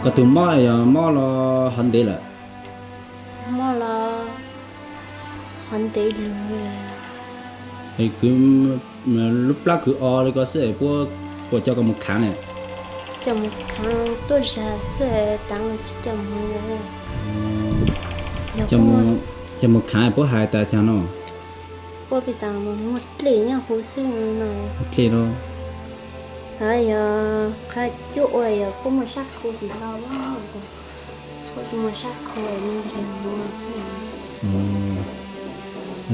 Koj tus mob yog mob los hov ntev lawm? Mob los hov ntev lawm. Kwv, lub plab kwv o li ko xwb es puab puas coj koj mus khaav ne? Coj mus khaav tuaj zag xwb, tav tsis coj mus. Coj mus khaav puab hais tas cas no? Puab pib tas muaj dlej nyob huv xwb no. Dlej no. Yog qhov cuab ua yog puab muaj sab khu tim no, puab tsis muaj sab khu.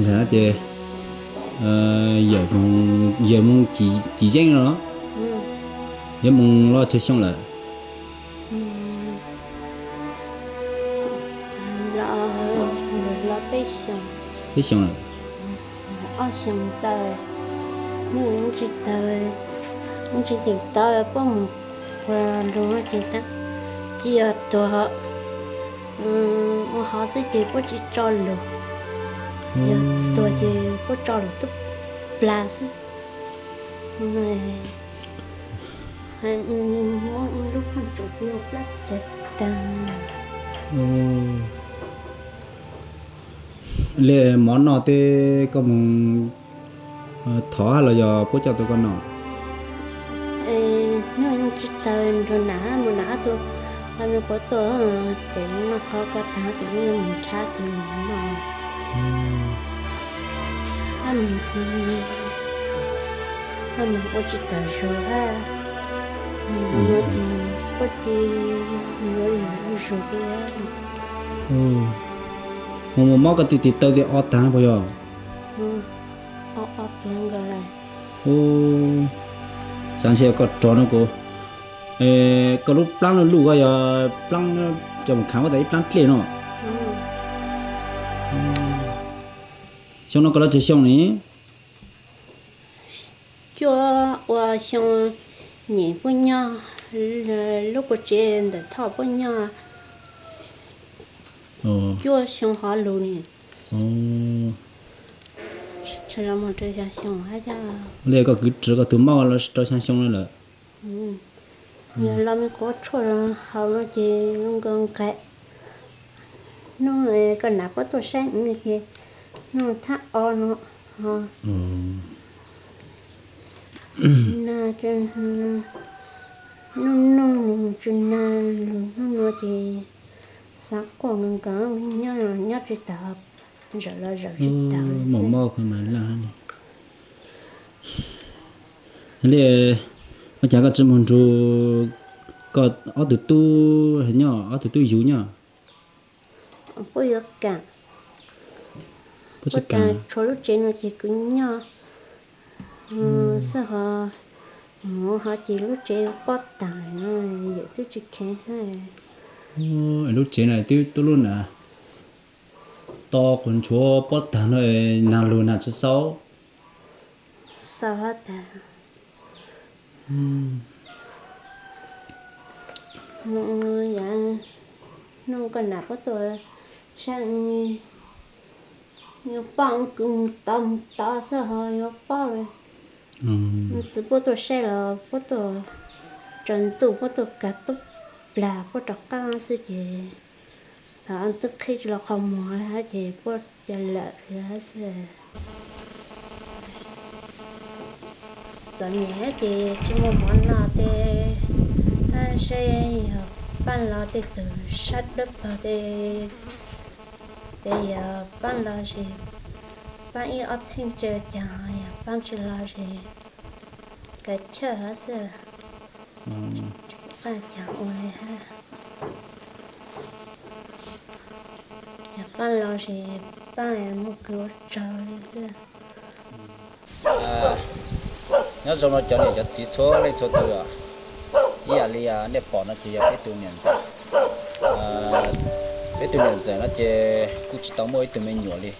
Zag ces yawm moog cim yeeb no los? Yuav moog loj tsawg xyoo lawm? Peb xyoo lawm. Ob xyoo tawm, hnub tsis tawm, hnub tsis teem tawm puab mus ua lug ces tab tsis yog tuag, ua hov xwb ces puab tsis tso lug, yog tuag ces puab tso lug tub plag xwb. Muab lub phooj tsuas pib ua plab cawv taag. Li mov noj tej koj moog thov los yog puab coj tuaj koj noj? Hnub tsis tawm nrug nam hab mus nam hab tuaj, qhov me quav tuaj ces noj qhov ko taag ces mus nrhav tes mus noj. Hab mus ua tsis tawm zug hab, ua ces puab tsis yuav yus ua zug li. Mus mus mob koj tej tes taw tej o taag puas yog? Xaav ntshe koj rov no kuv, koj lub plaab luj luj koj yog plaab coj mus khaav huab tas ib plaab dlej no. Xyoo no koj loj tsawg xyoo ne? Cuaj ua xyoo nyem puab nyob, lub kua tsev ntawm Thoj puab nyob cuaj xyoo hov lug ne. Li koj kwv tsis koj tug mob los rau xyaa xyoo no lawm? Yog los me quav tshuaj haus no ces zoo nkaus nqaim. Hnub koj nam puab tuaj saib ces hnub thab o no, nag, nub noog tsis nag lug hnub no ces xaav quaj nkaus nkaus, nyob tsis tau, zaum los zaum tsis tau. Mus mob koj mas laj li. Li, ua cas koj tsis mus nrug koj ob tug tub nyob, ob tug tub yug nyob? Puab yuav kaam, puab tsis kaam, tshuav lub tsev no ces kuv nyob xwb ho, mus ho ces lub tsev pob taag no, yawm twb tsis kheev hab. Lub tsev na twb tuab lub na, to quas ntshuav pob taag no, nag lug nag tsis xaub. Xaub hab tas. Hnub koj nam puab tuaj saib, yuav paub, kuv mus tod mus tod xwb ho yuav paub li. Txiv puab tuaj saib los puab tuaj tsaws ntuj, puab tuaj kag tub plag, puab rov qaab xwb ces thaum twb qhib tsis los qhov muag hab ces puab ca lawm xwb. Txom nyem ces tsis muaj mov noj tej, saib yog paab los tej tug sab dawb paug tej, ces yog paab los ces paab ib ob txheej tsi caag, yog paab tsi los ces kav chawj hab xwb. Qaab caag ua li hab. Yog paab los ces paab muaj kws ua tsaug li xwb. Nyob zoo no cov niam cov txiv txhua leej txhua tug, ib yam li nej pom no ces yog peb tug niam ntxawm. Peb tug niam ntxawm no ces kuj tsis tau muaj ib tug me nyuam li,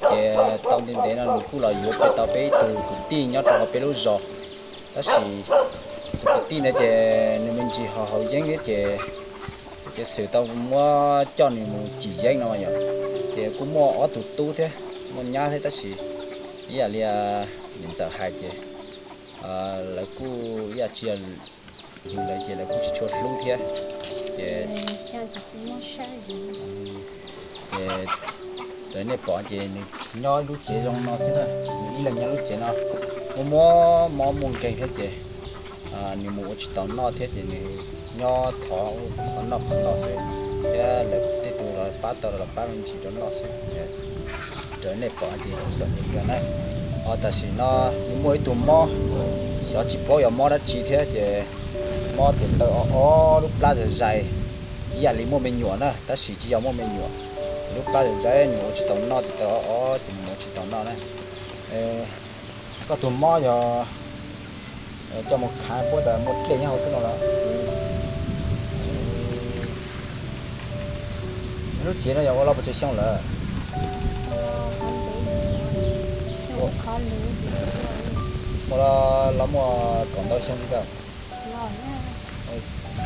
ces tau ntev ntev no nws kuj los yuav peb tau peb ib tug kwv tij nyob rau hauv peb lub zos. Tab sis tus kwv tij no ces nws me ntsis ho haus yeeb thiab ces, ces xwm tau muab coj nws mus cim yeeb no yom. Ces kuj muaj ob tug tub thiab, muaj nyab thiab, tab sis ib yam li niam ntxawm hais ces lawv kuj ib yam tsis yog yug lawv ces lawv kuj tsis tshua hlub thiab. Ces, ces raws nej pom ces nws nyob lub tsev zoo no xwb na, nws ib leeg nyob lub tsev no, muaj muab mob muaj nkeeg thiab ces nws mus ua tsis tau noj thiab ces nws nyob thov qhov noj qhov noj xwb, thiab lawv tej tus los pab tau los pab me ntsis rau noj xwb. Raws nej pom ces txom nyem kawg na. Ho tam sim no nws muaj ib tug mob, xyov tsis paub yog mob dab tsi thiab ces mob tes taw ob ob lub plab zais zais, ib yam li muaj me nyuam na tab sis tsis yog muaj me nyuam. Lub plab zais zais nws ua tsis tau noj, tes taw ob ob ces nws ua tsis tau noj na. Koj tus mob yog coj mus khav puab tas muaj dlej nyob hauv xwb no los? Lub tsev no yog ua los puas tsawg xyoo lawm? Ua los muaj kaum ntau xyoo li ntawd.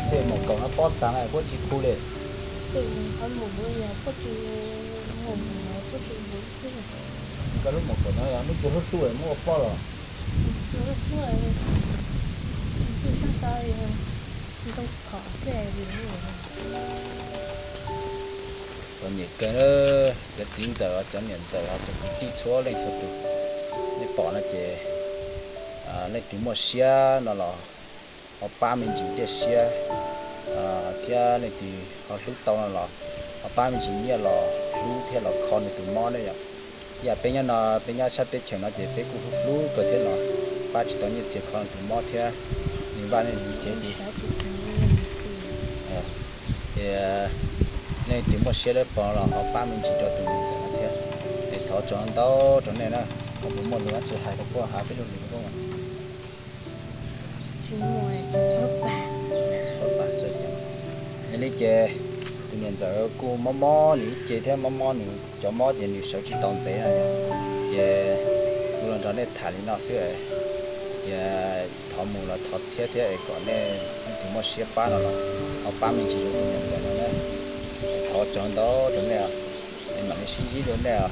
Tej maum kaum no pob tas na puab tsis khu li. Koj lub maum kaum no yog lub twg hlub hlub muab ua pob los? Txom nyem kawg, cov txiv ntxawm, cov niam ntxawm, cov kwv tij txhua leej txhua tus, nej pom no ces leej twg muaj siab no los ho pab me ntsis nyiaj siab, thiab leej twg ho hlub tau no los ho pab me ntsis nyiaj los hlub thiab los kho nws tus mob ne yom. Yam peb nyob no, peb nyob sab teb chaws no ces peb kuj hlub hlub kawg thiab los pab tsis tau nyiaj txiag kho nws tus mob thiab, nws vaj nws tsev ces, ces leej twg muaj siab dawb paug los ho pab me ntsis rau tus niam ntxawm no thiab. Es thov tsaug ntau rau nej na, ho puas muaj lus dab tsi hais rau puab, hais peb lub lus rau puab mas? Yog li ces tus niam ntxawm kuj mob mob nws ib ce thiab, mob mob nws cov mob ces nws sawv tsis tau ntev no yom. Ces kuv los nrog nej tham li no xwb, ces thov mus los thov thiab thiab es kom nej leej twg muaj siab pab no los ho pab me ntsis rau tus niam ntxawm no na. Thov tsaug ntau rau nej, es mam li sib ntsib dua nej.